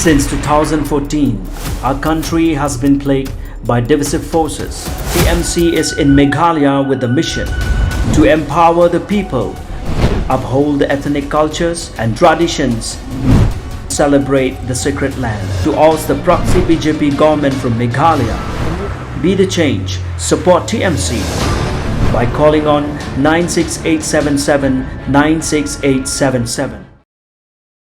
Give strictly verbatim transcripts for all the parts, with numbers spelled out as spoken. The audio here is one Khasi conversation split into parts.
Since two thousand fourteen, our country has been plagued by divisive forces. T M C is in Meghalaya with the mission to empower the people, uphold the ethnic cultures and traditions, celebrate the sacred land. To oust the proxy B J P government from Meghalaya, be the change, support T M C by calling on nine six eight seven seven nine six eight seven seven.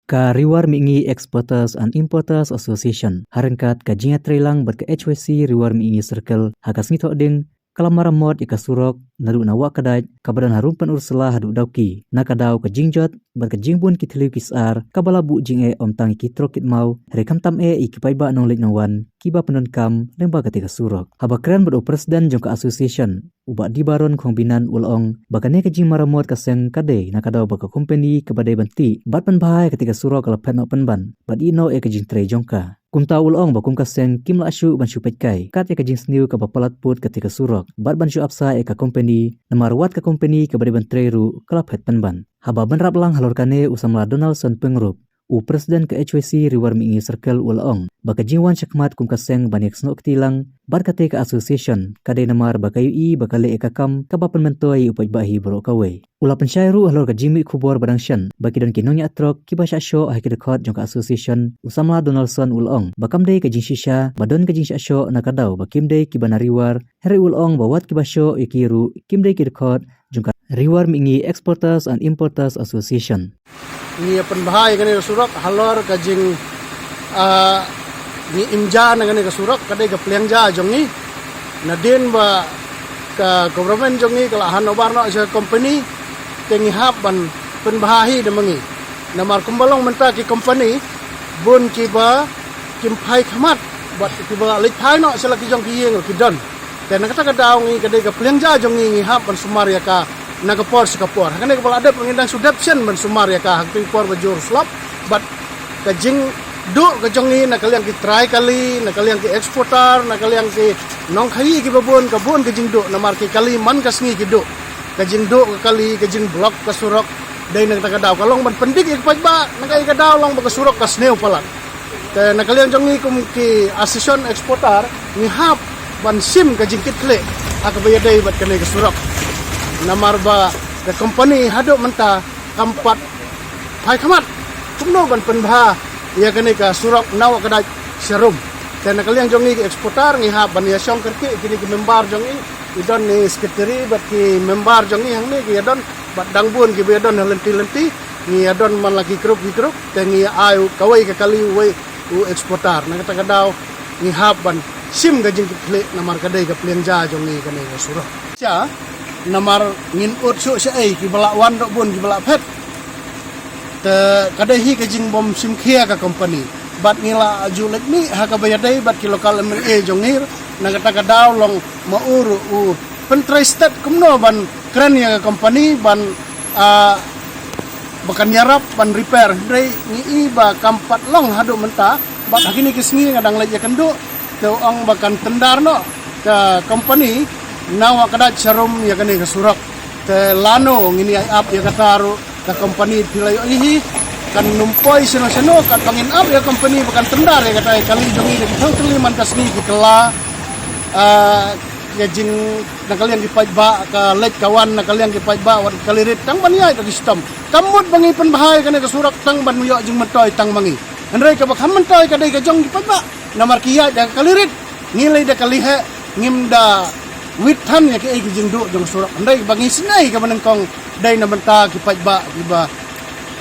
Ka Riwar Mihngi Exporters and Importers Association, ha ryngkat ka jingïatreilang bad ka H Y C Riwar Mihngi Circle, ha ka sngi Thohdieng, ka la maramot ïa ka surok naduh na Wahkdait, kaba don harum Pynursla haduh Dawki, na ka daw ka jingjot bad ka jingbun ki thliew ki sar, kaba la buh jingeh ym tang ïa ki trok kit maw, hynrei khamtam eh ïa ki paidbah nongleit nongwan kiba pyndonkam lyngba kata ka surok. Haba kren bad u president jong ka association, u Bah Dibaron Khongbinan, u la ong ba kane ka jingmaramot ka seng ka dei na ka daw ba ka company kaba dei ban tih bad pynbha ïa kata ka surok ka la phet noh pynban bad ïehnoh ïa ka jingtrei jong ka. Kumta u la ong ba kum ka seng kim lah shuh ban shu peitkai kat ïa ka jingsniew kaba palat put kata ka surok bad ban shu ap sah ïa ka company, namar wat ka company kaba dei ban trei ruh ka la phet pynban. Haba bynrap lang halor kane, u samla Donaldson Pyngrope, u president ka H Y C Riwar Mihngi Circle, u la ong ba ka jingwan shakhmat kum ka seng ban ïasnoh kti lang bad kata ka association ka dei namar ba ka ïohi ba ka leh ïa ka kam kaba pynmyntoi ïa u paidbah hi baroh kawei. U la pynshai ruh halor ka jingmih khubor ba dang shen ba ki don ki nongñiah trok kiba shah shoh ha ki dkhot jong ka association, u samla Donaldson u la ong ba kam dei ka jingshisha ba don ka jingshah shoh na ka daw ba kim dei kiba na Riwar, hynrei u la ong ba wat kiba shoh ïa ki ruh kim dei ki dkhot jong ka Riwar Mihngi Exporters and Importers Association. Ngi ïa pynbha ïa kane ka surok halor ka jing, ah, ngi im ja na kane ka surok, ka dei ka pliang ja jong ngi. Nadien ba ka government jong ngi ka la handover noh sha company, te ngi hap ban pynbha hi da ma ngi. Namar kumba long mynta ki company, bun kiba kim phai khmat bad kiba leit phai noh sha la ki jong ki ïing ki don. Te na kata ka daw ngi, ka dei ka pliang ja jong ngi, ngi hap ban sumar ïa ka na ka por sha ka por. Ha kane kaba la dep ngi dang shu dep shen ban sumar ïa ka ha ka por ba jur slap. Bad ka jingduh ka jong ngi na ka liang ki trai kali, na ka liang ki exporter, na ka liang ki nongkhaii kiba bun, ka bun ka jingduh, namar ki kali man ka sngi ki duh. Ka jingduh ka kali, ka jingblock ka surok, dei na kata ka daw ka long ban pyndik ïa ki paidbah, na ka ïa ka daw long ba ka surok ka sniew palat. Te na ka liang jong ngi kum ki association exporter, ngi hap ban shim ka jingkitkhlieh ha kaba ïadei bad kane ka surok. Namar ba ka company haduh mynta kam pat phai khmat kumno ban pynbha ïa kane ka surok na Wahkdait sha Rum. Te na ka liang jong ngi ki exporter, ngi hap ban ïashong kyrkieh kine ki member jong ngi, i don i secretary bad ki member jong ngi hangne ki ïadon, bad dang bun kiba ïadon ha lynti lynti, ngi ïadon man la ki group ki group, te ngi ai u kawei ka kali uwei u exporter. Na kata ka daw ngi hap ban shim ka jingkitkhlieh, namar ka dei ka pliang ja jong ngi kane ka surok. Sha, namar ngin ud shuh shaei, kiba lah wan ruh bun, kiba lah phet. Te ka dei hi ka jingbym shim khia ka company. Bad ngi la ju leit mih ha kaba ïadei bad ki local M L A jong ngi, na kata ka daw long ma u ruh u pyntrei stet kumno ban kren ïa ka company ban, ah, ba kan ïarap ban repair. Hynrei ngi i ba kam pat long haduh mynta, bad ha kine ki sngi nga dang leit ïakynduh, te u ong ba kan tender noh ka company na Wahkdait sha Rum ïa kane ka surok. Te lano ngin ïai ap ïa kata ruh, ka company phi la ïohi hi kan nym poi shano shano, katba ngin ap ïa ka company ba kan tender ïa kata, ïa kali jong ngi da ki thong tylli man ka sngi ki kylla, ah, ka jing na ka liang ki paidbah, ka leit ka wan na ka liang ki paidbah, wat kali rit tang ban ïaid da ki shitom. Kam mut ba ngi pynbha ïa kane ka surok tang ban ïoh jingmyntoi tang ma ngi. Hynrei kaba kham myntoi ka dei ka jong ki paidbah. Namar ki ïaid da ka kali rit, ngi leit da kali heh, ngim da wit than ïa kiei ki jingduh jong surok. Hynrei ba ngi sngew kaba nyngkong dei na bynta ki paidbah kiba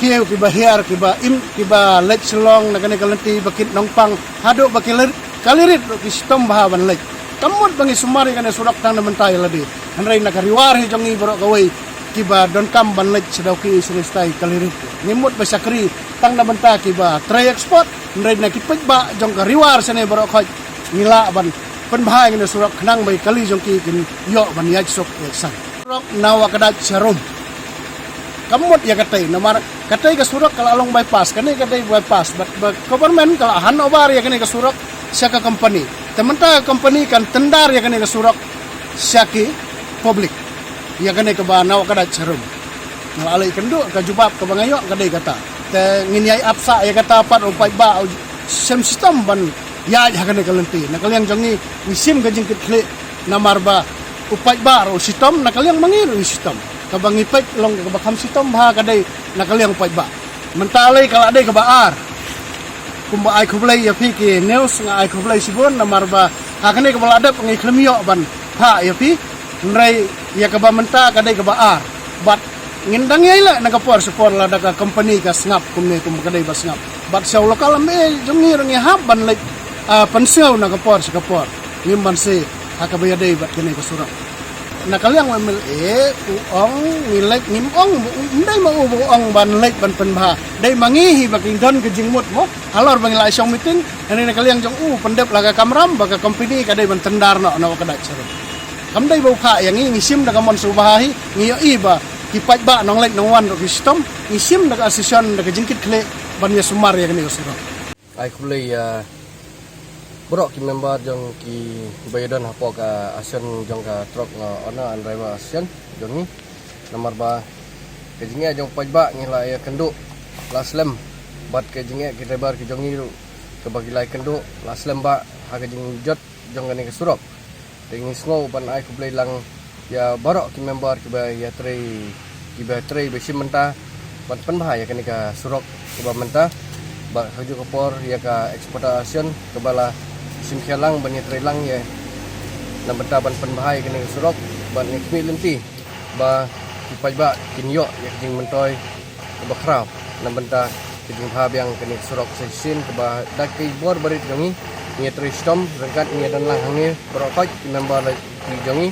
kiew, kiba hiar, kiba im, kiba leit Shillong na kane ka lynti ba kit nongpang haduh ba ki leit kali rit ruh ki shitom bha ban leit. Kam mut ba ngi sumar ïa kane surok tang na bynta ïa lade. Hynrei na ka Riwar hi jong ngi baroh kawei kiba donkam ban leit sha Dawki, sha Ringstai kali rit. Ngi mut ba shakri tang na bynta kiba trei export, hynrei na ki paidbah jong ka Riwar shane baroh khoit ngi lah ban pynbha ïa kane surok khnang ba ki kali jong ki kin ïoh ban ïaid suk ïaid san. Surok na Wahkdait sha Rum. Kam mut ïa katei, namar katei ka surok ka la long bypass, kane ka dei bypass, bad ba government ka la handover ïa kane ka surok sha ka company. Te mynta ka company kan tender ïa kane ka surok sha ki public, ïa kane kaba na Wahkdait sha Rum. Nga la leit kynduh, ka jubab kaba nga ïoh ka dei kata. Te ngin ïai ap sah ïa kata pat, u paidbah u Shim shitom ban ïaid ha kane ka lynti. Na ka liang jong ngi, ngi shim ka jingkitkhlieh namar ba u paidbah ruh u shitom, na ka liang ma ngi ruh ngi shitom. Kaba ngi peit long kaba kham shitom bha ka dei na ka liang u paidbah. Mynta lei ka la dei kaba ar. Kumba ai khublei ïa phi ki news, nga ai khublei shibun namar ba ha kane kaba la dep ngi khlem ïoh ban phah ïa phi. Hynrei ïa kaba mynta ka dei kaba ar. Bad ngin dang ïai leh na ka por sha por lada ka company ka sngap kumne kumba ka dei ba sngap. Bad sha u local M L A jong ngi ruh ngi hap ban leit, ah, pynsngew na ka por sha ka por. Ngim banse ha kaba ïadei bad kane ka surok. Na ka liang u M L A u ong ngi leit, ngim ong, ym dei ma u ba u ong ban leit ban pynbha. Dei ma ngi hi ba ki don ka jingmut mo. Halor ba ngi la shong meeting, hangne na ka liang jong u pyndep la ka kamram ba ka company ka dei ban tender noh na ka dait surok. Kam dei ba u phah ïa ngi, ngi shim da ka mon sngewbha hi, ngi ïohi ba ki paidbah nongleit nongwan ruh ki shitom, ngi shim da ka association da ka jingkitkhlieh ban ïasumar ïa kane ka surok. Ai khublei ïa baroh ki member jong ki ba ïadon hapoh ka association jong ka truck, uh, owner and driver association jong ngi. Namar ba ka jingeh jong paidbah ngi la ïakynduh la slem bad ka jingeh ki driver ki jong ngi ruh kaba ki la ïakynduh la slem bha ha ka jingjot jong kane ka surok. Te ngi sngew ban ai khublei lang ïa baroh ki member kiba ïatrei, kiba trei ba shim bynta ban pynbha ïa kane ka surok kaba mynta. Bad ha kajuh ka por ïa ka exporter association kaba la shim khia lang ban ïatrei lang ïa na bynta ban pynbha ïa kane ka surok. Bad ngi khmih lynti ba ki paidbah kin ïoh ïa ka jingmyntoi kaba khraw na bynta ka jingbha biang kane ka surok sa shisien kaba da ki bor barit jong ngi, ngi ïatrei shitom ryngkat ngi ïadon lang hangne baroh khoit ki member lait ki jong ngi.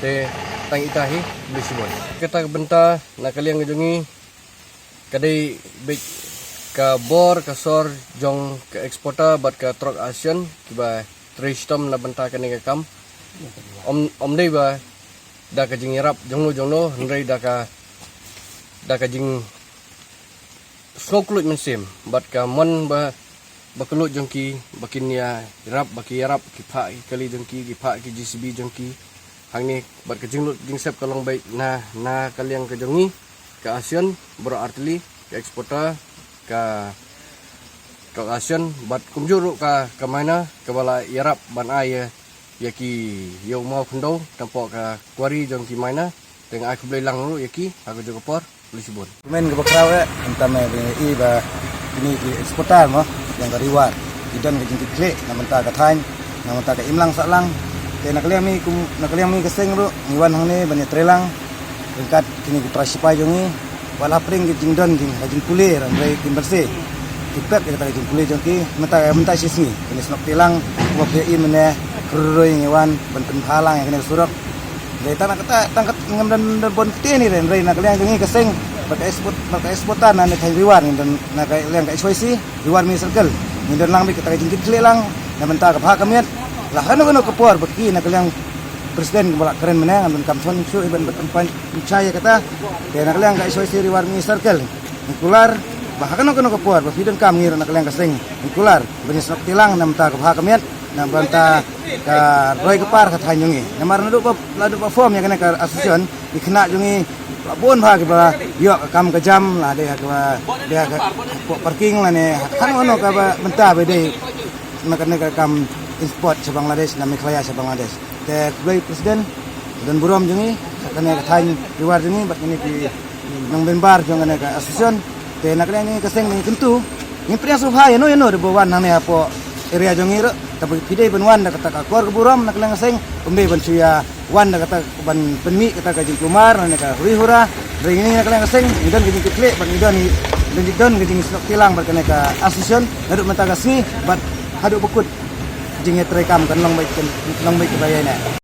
Te tang ita hi, khublei shibun. Kata ka bynta na ka liang jong ngi ka dei beit ka bor ka sor jong ka exporter bad ka truck association kiba trei shitom na bynta kane ka kam. Ym, ym dei ba da ka jingïarap jongno jongno, hynrei da ka, da ka jingsngewkluid mynsiem bad ka mon ba, ba kylluid jong ki ba kin ïarap, ba ki ïarap, ki phah ki kali jong ki, ki phah ki J C B jong ki hangne. Bad ka jinglut jingsep ka long beit na, na ka liang ka jong ngi ka association baroh artylli, ka exporter, ka, ka association bad kumjuh ruh ka, ka miner kaba la ïarap ban ai ïa ïa ki, ïa u maw khyndew tang hapoh ka quarry jong ki miner. Te nga ai khublei lang ruh ïa ki ha kajuh ka por. Khublei shibun. Kumne kaba khraw eh, mynta me i ba kine ki exporter mo jong ka Ri War ki don ka jingkitkhlieh na bynta ka thaiñ, na bynta ka imlang sahlang. Te na ka liang mi kum, na ka liang mi ka seng ruh ngi wan hangne ban ïatrei lang ryngkat kine ki para shipai jong ngi. Wat la pyrshang ki jingdon jing, ha jingpule, hynrei kim banse. Ki pep ïa kata ka jingpule jong ki mynta, mynta shi sngi. Kine shnong Tilang, kumba phi ïohi mynne, kyroi ngi wan ban pynbha lang ïa kane ka surok. Hynrei tang kata, tang kat ngam don, don bun kti ni re, hynrei na ka liang jong ngi ka seng bad ka export, bad ka exporter na ne thaiñ Ri War ngi don, na ka liang ka H Y C Ri War Mini Circle. Ngi don lang bad kata ka jingkitkhlieh lang na bynta ka bha ka miat. La kano kano ka por ba ki na ka liang president ba la kren mynne, ngam don kam thon shuh ban, ban, ban, ban chai ïa kata. Te na ka liang ka H Y C Ri War Mini Circle ngi kular ba ha kano kano ka por ba phi donkam ngi ruh na ka liang ka seng ngi kular ban ïasnoh kti lang na bynta ka bha ka miat, na bynta ka roi ka par ka thaiñ jong ngi. Namar naduh ba, naduh ba form ïa kane ka association, ki khynnah jong ngi la bun bha kiba ïoh ka kam ka jam, la dei ha kaba dei ha ka parking lane ha kano kano kaba bynta ba dei na kane ka kam export sha Bangladesh, na Meghalaya sha Bangladesh. Te khublei president, don burom jong ngi ha kane ka thaiñ Ri War jong ngi bad kine ki nongmember jong kane ka association. Te na kane ka seng ngi kyntu, ngi pyrshang sngewbha ïano ïano ruh ba wan hangne hapoh area jong ngi ruh. Tangba phi dei ban wan da kata ka akor ka burom na kane ka seng, ym dei ban shu ïa wan da kata ban pynmih kata ka jingkulmar ne ka huri hura. Hynrei ngi na kane ka seng ngi don ka jingkitkhlieh bad ngi don, ngi don, ngi don ka jingsnoh kti lang bad kane ka association naduh mynta ka sngi bad haduh ba kut jingïatreikam kan long beit, kan long beit kaba ïaineh.